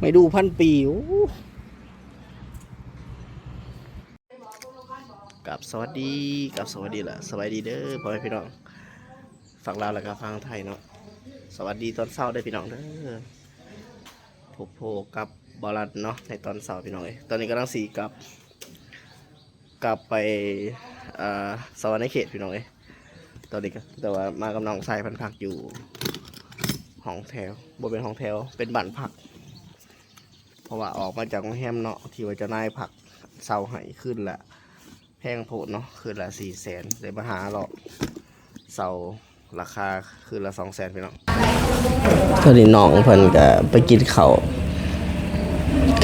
ໄມ້ດູ່ພັນປີ. ໂອ້ ກາບສະຫວັດດີ ກາບສະຫວັດດີ ແລະ ສະບາຍດີເດີພໍ່ແມ່ພີ່ນ້ອງ ຝັ່ງລາວ ແລະ ກະຝັ່ງໄທເນາະ. ສະຫວັດດີຕອນເຊົ້າເດີພີ່ນ້ອງເດີ ພົບພໍ້ກັບບ່າວລັນເນາະ ໃນຕອນເຊົ້າພີ່ນ້ອງເອີຍ. ຕອນນີ້ກຳລັງຊິກັບ ກັບໄປ ເອີ ສະຫວັນນະເຂດພີ່ນ້ອງເອີຍ. ຕອນນີ້ກະ ແຕ່ວ່າມາກັບນ້ອງຊາຍ ເພິ່ນພັກຢູ່ຫ້ອງແຖວ ບໍ່ແມ່ນຫ້ອງແຖວ ເປັນບ້ານພັກ ເພາະວ່າອອກມາຈາກໂຮງແຮມເນາະ ທີ່ວ່າເຈົ້ານາຍພັກເຊົ່າໃຫ້ຄືນລະແພງໂພດເນາະ ຄືນລະສີ່ແສນ ໄດ້ມາຫາເລາະເຊົ່າ ລາຄາຄືນລະສອງແສນພີ່ນ້ອງ. ຕອນນີ້ນ້ອງເພິ່ນກະໄປກິນເຂົ້າ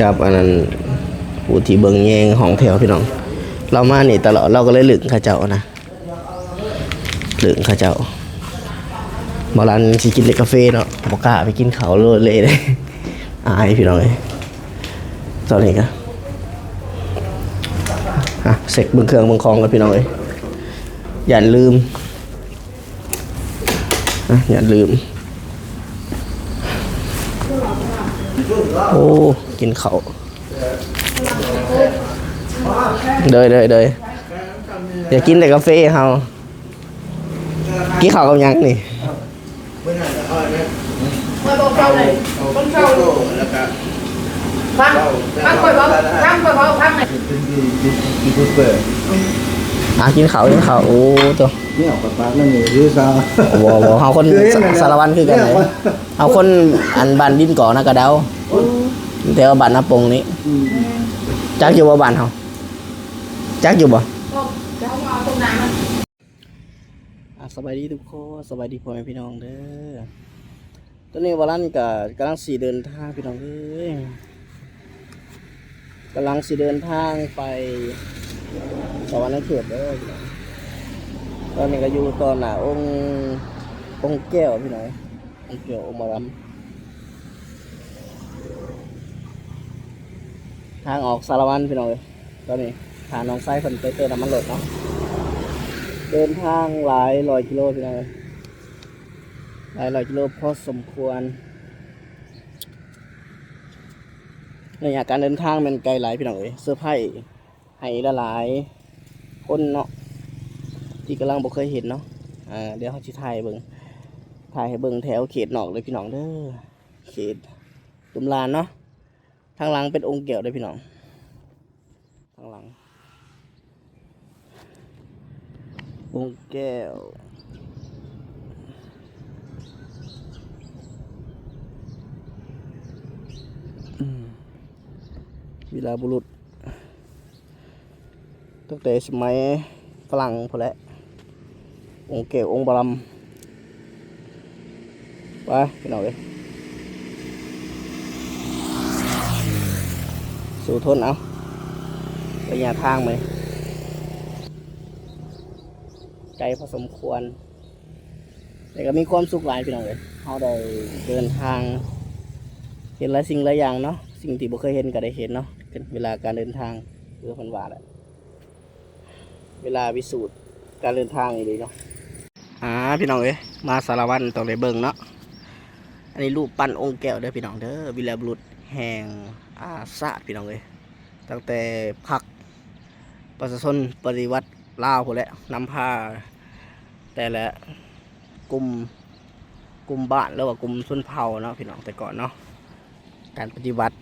ກັບອັນນັ້ນ ຜູ້ທີ່ເບິ່ງແຍງຫ້ອງແຖວພີ່ນ້ອງ. ລາວມານີ້ຕະຫຼອດ ລາວກະເລີຍລຶ້ງເຂົາເຈົ້ານະ ລຶ້ງເຂົາເຈົ້າ. ບ່າວລັນຊິກິນແຕ່ກາເຟເນາະ ບໍ່ກ້າໄປກິນເຂົ້າໂລດເລີຍ ອາຍພີ່ນ້ອງເອີຍ. ຕອນນີ້ກະ ອ່ະ ເຊັກເບິ່ງເຄື່ອງເບິ່ງຂອງກ່ອນພີ່ນ້ອງເອີຍ ຢ້ານລືມ. ອ່ະ ຢ່າລືມ ໂອ້ ກິນເຂົ້າ ເດີໆໆ ຢ່າກິນແຕ່ກາເຟເຮົາ ກິນເຂົ້າກັບຫຍັງນີ້? ຟັງ ຟັງຂ້ອຍເວົ້າ ຟັງຂ້ອຍເວົ້າ ຟັງ. ອ່ະ ກິນເຂົ້າ ກິນເຂົ້າ ໂອ້ ໂຕ ແນວປາກໆ ນັ້ນນີ້ຄືຊາ ບໍ່ ບໍ່ ເຮົາຄົນສາລະວັນຄືກັນເດ້ ເຮົາຄົນອັນບ້ານດິນກອນະກະເດົາ ແຕ່ວ່າບ້ານນາປົງນີ້ ອືມ ຈັກຢູ່ບໍ່ບ້ານເຮົາ ຈັກຢູ່ບໍ່? ອ່າ ສະບາຍດີທຸກຄົນ ສະບາຍດີພໍ່ແມ່ພີ່ນ້ອງເດີ. ຕອນນີ້ບ່າວລັນກະກຳລັງຊິເດີນທາງພີ່ນ້ອງເອີຍ ກຳລັງຊິເດີນທາງໄປສະຫວັນນະເຂດເດີພີ່ນ້ອງ. ຕອນນີ້ກະຢູ່ຕໍ່ໜ້າອົງ ອົງແກ້ວພີ່ນ້ອງ ອົງແກ້ວອົງໝໍລຳ ທາງອອກສາລະວັນພີ່ນ້ອງເອີຍ. ຕອນນີ້ຖ້ານ້ອງຊາຍເພິ່ນໄປເຕີມນ້ຳມັນລົດເນາະ ເດີນທາງຫຼາຍຮ້ອຍກິໂລພີ່ນ້ອງເອີຍ ຫຼາຍຮ້ອຍກິໂລພໍສົມຄວນ. ໄລຍະການເດີນທາງແມ່ນໄກຫຼາຍພີ່ນ້ອງເອີຍ ເຊີໄພຣສ໌ໃຫ້ຫຼາຍໆຄົນເນາະ ທີ່ກຳລັງບໍ່ເຄີຍເຫັນເນາະ. ອ່າ ດຽວເຮົາຊິຖ່າຍເບິ່ງ ຖ່າຍໃຫ້ເບິ່ງແຖວເຂດນອກເດີພີ່ນ້ອງເດີ ເຂດຕຸ້ມລານເນາະ. ທາງຫຼັງເປັນອົງແກ້ວເດີພີ່ນ້ອງ ທາງຫຼັງອົງແກ້ວ ອືມ ວີລາບຸລຸດ ຕັ້ງແຕ່ສະໄໝຝຣັ່ງພຸ້ນແຫຼະ ອົງແກ້ວອົງບາລຳ. ໄປພີ່ນ້ອງເອີຍ ສູ້ທົນເອົາ ໄລຍະທາງມື້ນີ້ໄກພໍສົມຄວນ ແຕ່ກະມີຄວາມສຸກຫຼາຍພີ່ນ້ອງເອີຍ ເຮົາໄດ້ເດີນທາງ ເຫັນຫຼາຍສິ່ງຫຼາຍຢ່າງເນາະ ສິ່ງທີ່ບໍ່ເຄີຍເຫັນກະໄດ້ເຫັນເນາະ. ເວລາການເດີນທາງ ຄືເພິ່ນວ່າແຫຼະ ເວລາພິສູດການເດີນທາງອີ່ຫຼີເນາະ. ອ່າ ພີ່ນ້ອງເອີຍ ມາສາລະວັນຕ້ອງໄດ້ເບິ່ງເນາະ. ອັນນີ້ຮູບປັ້ນອົງແກ້ວເດີພີ່ນ້ອງເດີ ວີລະບຸລຸດແຫ່ງ ອາ ຊາດພີ່ນ້ອງເອີຍ ຕັ້ງແຕ່ພັກປະຊາຊົນປະຕິວັດລາວພຸ້ນແຫຼະ ນຳພາແຕ່ລະກຸ່ມ ກຸ່ມບ້ານ ຫຼືວ່າກຸ່ມຊົນເຜົ່າເນາະພີ່ນ້ອງ ແຕ່ກ່ອນເນາະ ການປະຕິວັດ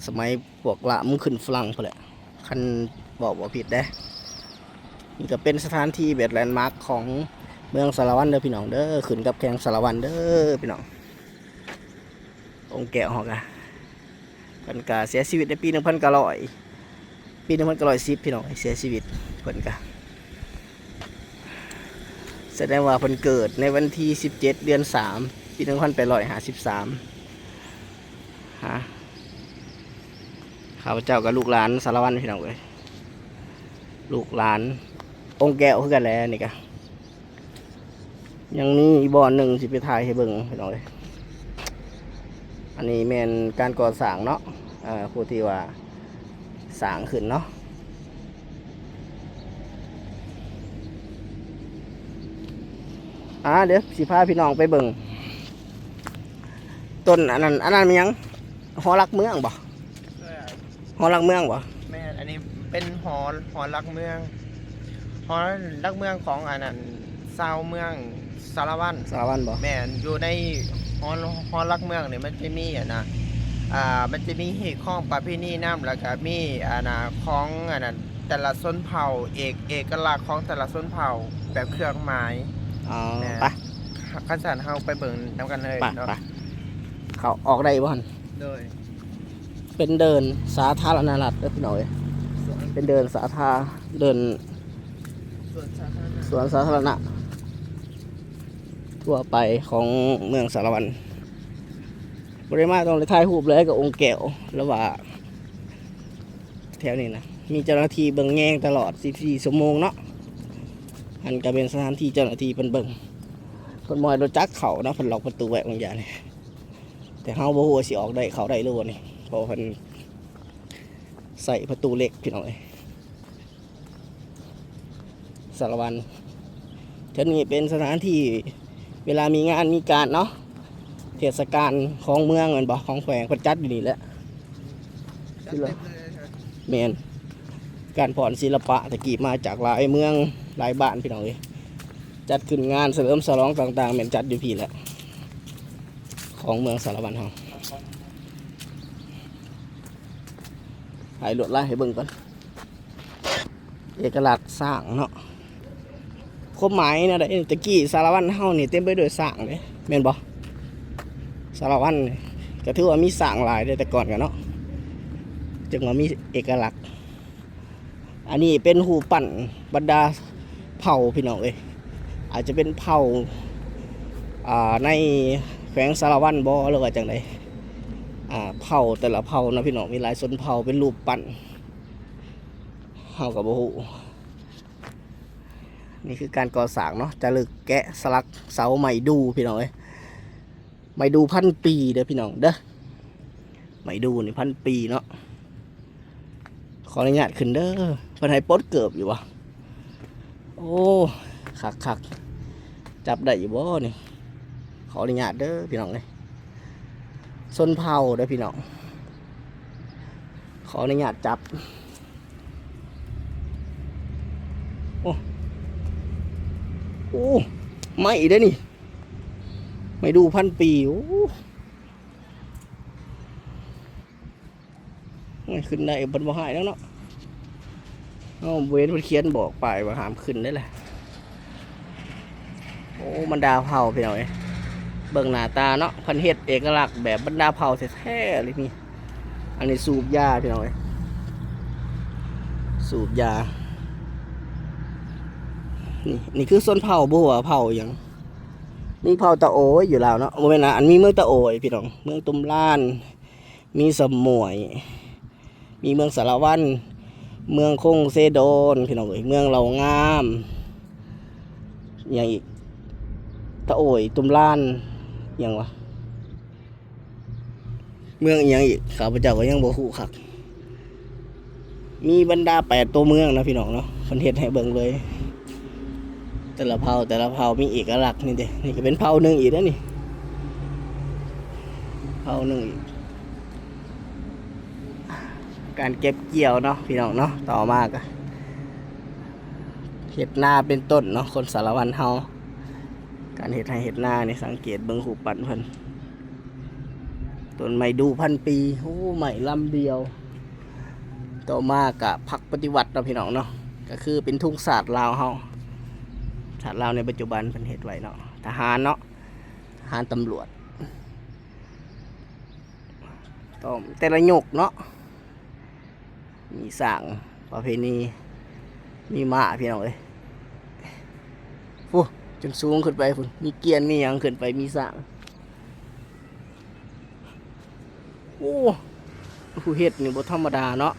ສະໄໝພວກລາວຂຶ້ນຝຣັ່ງພຸ້ນແຫຼະ ຄັນເວົ້າບໍ່ຜິດເດ້. ນີ້ກະເປັນສະຖານທີ່ແບບແລນມາກຂອງເມືອງສາລະວັນເດີພີ່ນ້ອງເດີ ຂຶ້ນກັບແຂວງສາລະວັນເດີພີ່ນ້ອງ. ອົງແກ້ວເຮົາກະ ເພິ່ນກະເສຍຊີວິດໃນປີໜຶ່ງພັນເກົ້າຮ້ອຍ ປີໜຶ່ງພັນເກົ້າຮ້ອຍສິບພີ່ນ້ອງ ເສຍຊີວິດ ເພິ່ນກະ ສະແດງວ່າເພິ່ນເກີດໃນວັນທີສິບເຈັດ ເດືອນສາມ ປີໜຶ່ງພັນແປດຮ້ອຍຫ້າສິບສາມ. ຮະ ຂ້າພະເຈົ້າກະລູກຫຼານສາລະວັນພີ່ນ້ອງເອີຍ ລູກຫຼານອົງແກ້ວຄືກັນແຫຼະ ນີ້ກະ ຍັງມີອີກບ່ອນໜຶ່ງຊິໄປຖ່າຍໃຫ້ເບິ່ງພີ່ນ້ອງເອີຍ. ອັນນີ້ແມ່ນການກໍ່ສ້າງເນາະ ເອີ ຜູ້ທີ່ວ່າສ້າງຂຶ້ນເນາະ. ອ່າ ດຽວຊິພາພີ່ນ້ອງໄປເບິ່ງຕົ້ນອັນນັ້ນ ອັນນັ້ນແມ່ນຫຍັງ? ຫໍຫຼັກເມືອງບໍ່? ຫໍຫຼັກເມືອງບໍ່? ແມ່ນ ອັນນີ້ເປັນຫໍ ຫໍຫຼັກເມືອງ ຫໍຫຼັກເມືອງຂອງອັນນັ້ນ ຊາວເມືອງສາລະວັນ ສາລະວັນບໍ່? ແມ່ນ ຢູ່ໃນຫໍ ຫໍຫຼັກເມືອງນີ້ ມັນຈະມີອັນນ່າ ອ່າ ມັນຈະມີຮີດຄອງປະເພນີນຳ ແລ້ວກະມີອັນນ່າ ຂອງອັນນັ້ນ ແຕ່ລະຊົນເຜົ່າ ເອກ ເອກະລັກຂອງແຕ່ລະຊົນເຜົ່າ ແບບເຄື່ອງໝາຍ. ອໍ ແມ່ນ ໄປ ຄັນຊັ້ນເຮົາໄປເບິ່ງນຳກັນເລີຍ ໄປ ເນາະ ໄປ ເຂົ້າອອກໄດ້ບໍ່ຫັ້ນ? ໂດຍ ເປັນເດີ່ນສາທາລະນະລັດເດີພີ່ນ້ອງເອີຍ ເປັນເດີ່ນສາທາ ເດີ່ນສວນສາທາລະນະ ສວນສາທາລະນະທົ່ວໄປຂອງເມືອງສາລະວັນ. ບໍ່ໄດ້ມາຕ້ອງໄດ້ຖ່າຍຮູບເລີຍກັບອົງແກ້ວ ລະວ່າແຖວນີ້ນະ ມີເຈົ້າໜ້າທີ່ເບິ່ງແຍງຕະຫຼອດຊາວສີ່ຊົ່ວໂມງເນາະ. ຫັ້ນກະເປັນສະຖານທີ່ເຈົ້າໜ້າທີ່ເພິ່ນເບິ່ງ ເພິ່ນບໍ່ໃຫ້ລົດຈັກເຂົ້າເນາະ ເພິ່ນລັອກປະຕູໄວ້ບາງຢ່າງນີ້. ແຕ່ເຮົາບໍ່ຮູ້ວ່າຊິອອກໄດ້ເຂົ້າໄດ້ຫຼືບໍ່ນີ້ ເພາະວ່າເພິ່ນໃສ່ປະຕູເຫຼັກພີ່ນ້ອງເອີຍ. ສາລະວັນ ເທື່ອນີ້ເປັນສະຖານທີ່ເວລາມີງານມີການເນາະ ເທດສະການຂອງເມືອງແມ່ນບໍ່ ຂອງແຂວງ ເພິ່ນຈັດຢູ່ນີ້ແຫຼະ. ຈັດເຕັມເລີຍ ແມ່ນ ການຟ້ອນສິລະປະ ແຕ່ກີ້ມາຈາກຫຼາຍເມືອງຫຼາຍບ້ານພີ່ນ້ອງເອີຍ ຈັດຂຶ້ນງານສະເຫຼີມສະຫຼອງຕ່າງໆ ແມ່ນຈັດຢູ່ພີ້ແຫຼະ ຂອງເມືອງສາລະວັນເຮົາ. ຖ່າຍລວດລາຍໃຫ້ເບິ່ງກ່ອນ ເອກະລັກຊ້າງເນາະ ຄວາມໝາຍແນວໃດ? ແຕ່ກີ້ສາລະວັນເຮົານີ້ເຕັມໄປດ້ວຍຊ້າງເດ້ ແມ່ນບໍ່? ສາລະວັນນີ້ກະຖືວ່າມີຊ້າງຫຼາຍເດ້ ແຕ່ກ່ອນກະເນາະ ຈຶ່ງວ່າມີເອກະລັກ. ອັນນີ້ເປັນຮູບປັ້ນບັນດາເຜົ່າພີ່ນ້ອງເອີຍ ອາດຈະເປັນເຜົ່າ ອ່າ ໃນແຂວງສາລະວັນບໍ່ ຫຼືວ່າຈັ່ງໃດ? ອ່າ ເຜົ່າແຕ່ລະເຜົ່າເນາະພີ່ນ້ອງ ມີຫຼາຍຊົນເຜົ່າ ເປັນຮູບປັ້ນ ເຮົາກະບໍ່ຮູ້. ນີ້ຄືການກໍ່ສ້າງເນາະ ຈາລຶກແກະສະຫຼັກເສົາໄມ້ດູ່ພີ່ນ້ອງເອີຍ ໄມ້ດູ່ພັນປີເດີພີ່ນ້ອງເດີ ໄມ້ດູ່ນີ້ພັນປີເນາະ. ຂໍອະນຸຍາດຂຶ້ນເດີ ເພິ່ນໃຫ້ປົດເກີບຢູ່ບໍ່? ໂອ້ ຄັກໆ ຈັບໄດ້ຢູ່ບໍ່ນີ້? ຂໍອະນຸຍາດເດີພີ່ນ້ອງເອີຍ ຊົນເຜົ່າເດີພີ່ນ້ອງ ຂໍອະນຸຍາດຈັບ. ໂອ້ ໂອ້ ໄມ້ເດ້ນີ້ ໄມ້ດູ່ພັນປີ ໂອ້ ໂອ້ຍ ຂຶ້ນໄດ້ ເພິ່ນບໍ່ໃຫ້ແລ້ວເນາະ ເຮົາບໍ່ເຫັນເພິ່ນຂຽນບອກປ້າຍວ່າຫ້າມຂຶ້ນເດ້ລະ. ໂອ້ ບັນດາເຜົ່າພີ່ນ້ອງເອີຍ ເບິ່ງໜ້າຕາເນາະ ເພິ່ນເຮັດເອກະລັກແບບບັນດາເຜົ່າແທ້ໆເລີຍນີ້. ອັນນີ້ສູບຢາພີ່ນ້ອງເອີຍ ສູບຢາ. ນີ້ ນີ້ຄືຊົນເຜົ່າ ບໍ່ຮູ້ວ່າເຜົ່າຫຍັງ ມີເຜົ່າຕາໂອຍຢູ່ລາວເນາະ ບໍ່ແມ່ນນະ ອັນມີເມືອງຕາໂອຍພີ່ນ້ອງ ເມືອງຕຸມລານ ມີສະໝວຍ ມີເມືອງສາລະວັນ ເມືອງຄົງເຊໂດນພີ່ນ້ອງເອີຍ ເມືອງເຫຼົ່າງາມ ຫຍັງອີກ ຕາໂອຍ ຕຸມລານ ຫຍັງວະ ເມືອງອີ່ຫຍັງອີກ ຂ້າພະເຈົ້າກະຍັງບໍ່ຮູ້ຄັກ. ມີບັນດາແປດຕົວເມືອງນະພີ່ນ້ອງເນາະ ເພິ່ນເຮັດໃຫ້ເບິ່ງເລີຍ ແຕ່ລະເຜົ່າ ແຕ່ລະເຜົ່າມີເອກະລັກ. ນີ້ເດ້ ນີ້ກະເປັນເຜົ່າໜຶ່ງອີກເດ້ນີ້ ເຜົ່າໜຶ່ງອີກ. ການເກັບກ່ຽວເນາະພີ່ນ້ອງເນາະ ຕໍ່ມາກະເຮັດນາເປັນຕົ້ນເນາະ ຄົນສາລະວັນເຮົາ ການເຮັດໄຮ່ເຮັດນານີ້ ສັງເກດເບິ່ງຮູບປັ້ນເພິ່ນ ຕົ້ນໄມ້ດູ່ພັນປີ ໂອ້ ໄມ້ລຳດຽວ. ຕໍ່ມາກະພັກປະຕິວັດເນາະພີ່ນ້ອງເນາະ ກະຄືເປັນທຸງຊາດລາວເຮົາ ຊາດລາວໃນປັດຈຸບັນເພິ່ນເຮັດໄວ້ເນາະ ທະຫານເນາະ ທະຫານຕຳຫຼວດ ຕ້ອງແຕ່ລະຍົກເນາະ ມີຊ້າງປະເພນີ ມີມ້າພີ່ນ້ອງເອີຍ ພຸ້ນ ຈົນສູງຂຶ້ນໄປພຸ້ນ ມີກຽນມີຫຍັງຂຶ້ນໄປ ມີຊ້າງ. ໂອ້ ຜູ້ເຮັດນີ້ບໍ່ທຳມະດາເນາະ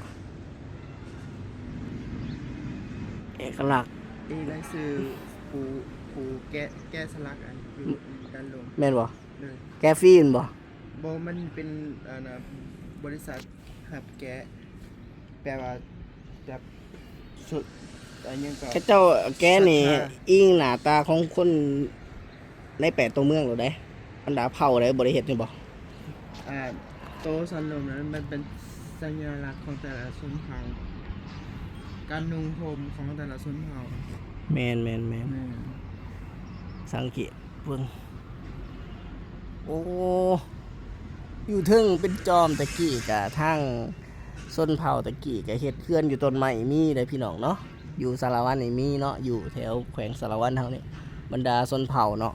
ເອກະລັກ. ມີລາຍຊື່ຜູ້ ຜູ້ແກະ ແກະສະຫຼັກອັນຢູ່ ອືມ ດ້ານລຸ່ມ ແມ່ນບໍ່? ໂດຍ ແກະຟຣີແມ່ນບໍ່? ບໍ່ ມັນເປັນ ອັນນ່າ ບໍລິສັດຮັບແກະ ແປວ່າແບບ ຊຸດ ອັນຫຍັງກະ ເຂົາເຈົ້າແກະນີ້ ສັດທາ ອີງໜ້າຕາຂອງຄົນໃນແປດຕົວເມືອງໂລດເດ້ ບັນດາເຜົ່າໃດ ບໍ່ໄດ້ເຮັດນີ້ບໍ່? ອ່າ ໂຕສັນລົມນັ້ນ ມັນເປັນສັນຍາລັກຂອງແຕ່ລະຊົນເຜົ່າ ການນຸ່ງຫົ່ມຂອງແຕ່ລະຊົນເຜົ່າ. ແມ່ນໆໆ ແມ່ນ. ສັງເກດເບິ່ງ ໂອ້ ຢູ່ເທິງເປັນຈອມ. ແຕ່ກີ້ກະທາງຊົນເຜົ່າແຕ່ກີ້ກະເຮັດເຮືອນຢູ່ຕົ້ນໄມ້ມີເດ້ພີ່ນ້ອງເນາະ. ຢູ່ສາລະວັນນີ້ມີເນາະ ຢູ່ແຖວແຂວງສາລະວັນເຮົານີ້ ບັນດາຊົນເຜົ່າເນາະ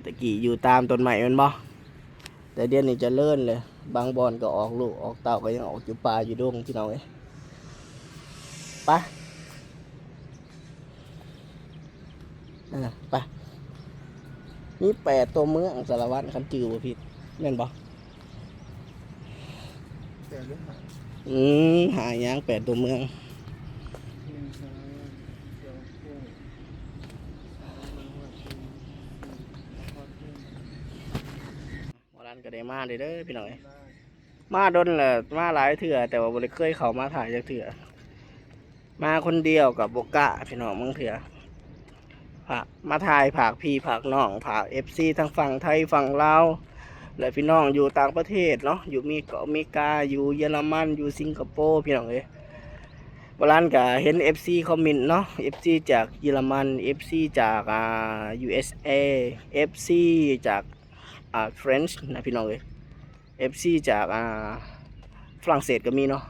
ແຕ່ກີ້ຢູ່ຕາມຕົ້ນໄມ້ແມ່ນບໍ່? ແຕ່ດຽວນີ້ຈະເລີນເລີຍ ບາງບ່ອນກໍອອກລູກອອກເຕົ້າ ກໍຍັງອອກຢູ່ປ່າຢູ່ດົງພີ່ນ້ອງເອີຍ. ໄປ ເອີ ໄປ ມີແປດຕົວເມືອງສາລະວັນ ຄັນຈື່ບໍ່ຜິດ ແມ່ນບໍ່? ແປດຫຼືຫ້າ? ອືມ ຫ້າຫຍັງ ແປດຕົວເມືອງ. ບໍ່ລັນກໍໄດ້ມາເດີ ເດີພີ່ນ້ອງເອີຍ. ມາດົນແລ້ວ ມາຫຼາຍເທື່ອ ແຕ່ວ່າບໍ່ໄດ້ເຄີຍເຂົ້າມາຖ່າຍຈັກເທື່ອ. ມາຄົນດຽວກໍບໍ່ກ້າພີ່ນ້ອງ ບາງເທື່ອ ພາ ມາຖ່າຍພາກພີ່ພາກນ້ອງ ພາກເອັຟຊີທາງຝັ່ງໄທຝັ່ງລາວ ແລະ ພີ່ນ້ອງຢູ່ຕ່າງປະເທດເນາະ ຢູ່ມີເກາະອາເມລິກາ ຢູ່ເຢຍລະມັນ ຢູ່ສິງກະໂປ ພີ່ນ້ອງເອີຍ. ບໍ່ລັນກໍເຫັນເອັຟຊີຄອມເມັນເນາະ ເອັຟຊີຈາກເຢຍລະມັນ ເອັຟຊີຈາກ ອ່າ ຢູເອັສເອ ເອັຟຊີຈາກ ອ່າ ເຟຣນຊ໌ນະພີ່ນ້ອງເອີຍ ເອັຟຊີຈາກ ອ່າ ຝຣັ່ງເສດກໍມີເນາະ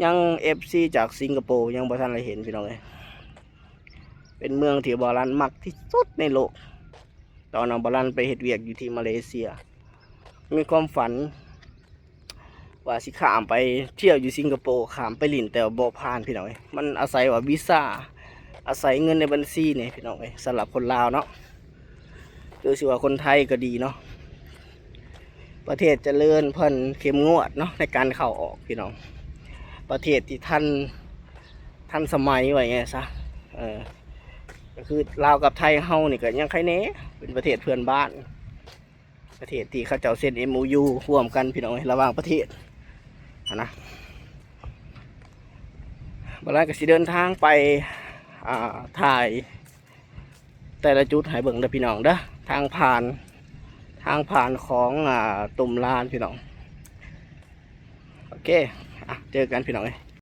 ຍັງເອັຟຊີຈາກສິງກະໂປຍັງບໍ່ທັນໄດ້ເຫັນພີ່ນ້ອງເອີຍ. ເປັນເມືອງທີ່ບ່າວລັນມັກທີ່ສຸດໃນໂລກ ຕອນນັ້ນບ່າວລັນໄປເຮັດວຽກຢູ່ທີ່ມາເລເຊຍ ມີຄວາມຝັນ ວ່າຊິຂ້າມໄປທ່ຽວຢູ່ສິງກະໂປ ຂ້າມໄປຫຼິ້ນ ແຕ່ວ່າບໍ່ຜ່ານພີ່ນ້ອງເອີຍ. ມັນອາໄສວ່າວີຊາ ອາໄສເງິນໃນບັນຊີນີ້ພີ່ນ້ອງເອີຍ ສຳລັບຄົນລາວເນາະ ຫຼືຊິວ່າຄົນໄທກໍດີເນາະ ປະເທດຈະເລີນ ເພິ່ນເຂັ້ມງວດເນາະໃນການເຂົ້າອອກພີ່ນ້ອງ. ປະເທດທີ່ທັນ ທັນສະໄໝວ່າຫຍັງຊະ ເອີ ກໍຄືລາວກັບໄທເຮົານີ້ກໍຍັງໄຄແດ່ ເປັນປະເທດເພື່ອນບ້ານ ປະເທດທີ່ເຂົາເຈົ້າເຊັນເອັມໂອຢູຮ່ວມກັນພີ່ນ້ອງເອີຍ ລະຫວ່າງປະເທດຫັ້ນນະ. ບັດນີ້ກໍຊິເດີນທາງໄປ ອ່າ ຖ່າຍແຕ່ລະຈຸດໃຫ້ເບິ່ງເດີພີ່ນ້ອງເດີ ທາງຜ່ານ ທາງຜ່ານຂອງ ອ່າ ຕຸ່ມລານພີ່ນ້ອງ. ໂອເຄ ອ່ະ ເຈີກັນພີ່ນ້ອງເອີຍ.